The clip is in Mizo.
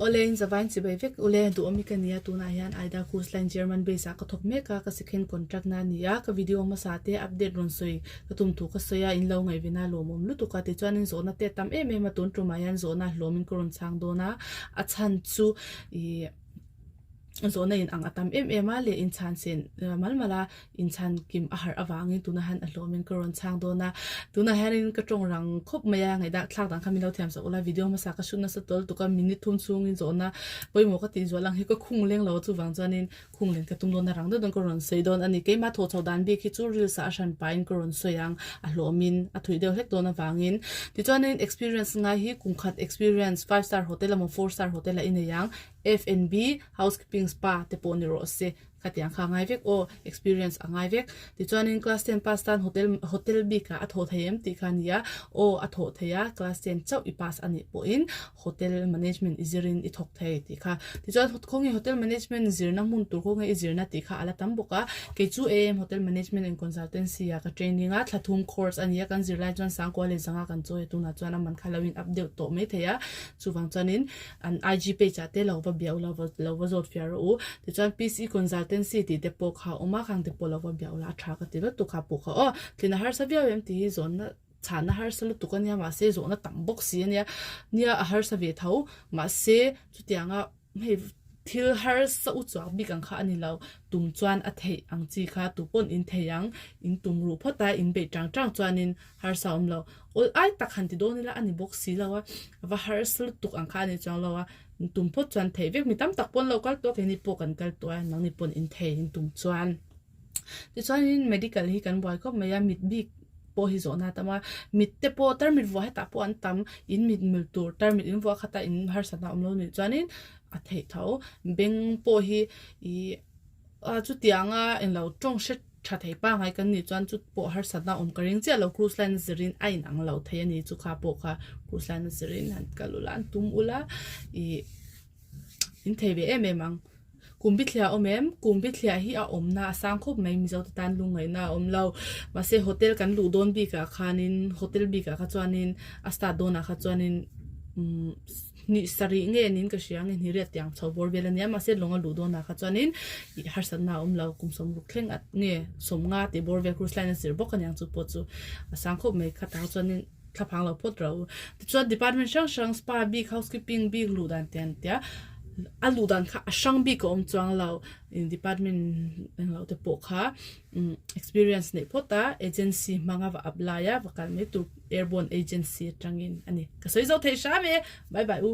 Awle in zavain chibai vek ule duhawmi ka nia tunah hian Aida Cruise Line German base ah ka thawk mek a ka second contract na a ni a ka video hmasa te update rawn sawi ka tum thu ka sawi a in lo ngaihven a lawmawm lutuk a tichuanin zawhna te a tam em em a tun tumah hian zawhna hlawmin ka rawn chhang dawn a a chhan chu ih zawhna in ang a tam em em a leh inchhan sen mal mal a inchhan kim a harh avangin tunah hian a hlawmin ka rawn chhang dawn a tunah hianin ka tawng rang khawp mai a ngaihdah thlak dan kha min lo thiam sak ula video hmasa ka hrut nasa tawl tuk a minute thum chhungin zawhna pawimawh ka tih zual ang hi ka khung leng lo a chuvang chuanin khung len ka tum dawn a rang deuh dawn ka rawn sawi dawn a ni keimah thawh chho dan bik hi chu reels ah a hran pahin ka rawn sawi ang a hlawmin a thuih deuh hlek dawn avangin tichuanin experience ngai hi kum khat experience five star hotel emaw four star hotel a inei ang F&B, housekeeping spa te pawh ni rawh se. Khatiang kha a ngai vek aw, experience a ngai vek. Tichuanin class ten pass tan hotel hotel bikah a thawh thei em tih kha a ni a, aw a thawh thei a, class ten chauh i pass a nih pawhin hotel management i zirin i thawk thei tih kha. Tichuan khawnge hotel management zirna hmun tur khawnge i zirna tih kha a la tam bawk a, kei chu AM hotel management and consultancy ah ka training a, thla thum course a ni a, kan zirlai chuan sangkua leh zanga kan chawi a, tunah chuan a man kha lo in up deuh tawh maithei a, chuvang chuanin An IG page ah te lo va bia ula lo va zawt fiah rawh u. Tichuan PC Consultancy tih te pawh kha a awm a, khang te pawh lo va bia ula a tha ka ti lutuk kha pawh kha aw. Tlin a harsa viau em tih hi zawnna chhahna harsa lutuk a nia mahse zawhna tam bawk si a nia. Nia a harsa ve tho mahse chutianga hei thil harsa u chuak bik ang kha a ni lo. Tum chuan a theih ang chi kha tu pawn in thei ang in tum ruh phawt a in beih tang tang chuanin harsa awm lo. Awl ai tak han ti dawn ila a ni bawk si lo a, a va harsa lutuk ang kha a ni chuang lo a, tum phawt chuan theih vek mi tam tak pawn lo kal tawh a keini pawh kan kal tawh a nangni pawn in thei in tum chuan. Tichuanin medical hi kan buai khawp mai a mit bik pawh hi zawhna a tam a, mit te pawh tarmit vuah hetah pawh an tam in mit mil tur tarmit in vuah khat a in harsatna awm lo nih chuanin a theih tho beng pawh hi ih A chutianga englo tawng hre tha thei pangai kan nih chuan chu pawh harsatna awm ka ring chiah lo cruise line a zirin a inang lo thei a ni chu kha pawh kha cruise line a zirin han kal ula an tum ula ih in thei ve em em ang. Kum bithliah a awm em? Kum bithliah hi a awmna a sang khawp mai Mizo te tan lungngaihna a awm lo mahse hotel kan luh dawn bikah khanin hotel bikah kha chuanin a start dawnah kha chuanin umm Hnih sarih nge niin ka hria nge hnih riat tiang chho bawr vel a nia mahse lawng a luh dawnah kha chuanin ih harsatna a awm lo kum sawmruk thleng at nge sawmnga tih bawr vel cruise line a zir bawk aniang chu pawh chu a sang khawp mai khatah chuanin thla phang lo phawt ro tichuan department hrang hrang spa bik housekeeping bik luh dan te an tia a luh dan kha a hrang bik a awm chuang lo department englo te pawh kha experience neih phawt a agency hmanga va apply a va kal mai tur airborne agency atangin a ni ka sawi zo thei hram e bye bye u.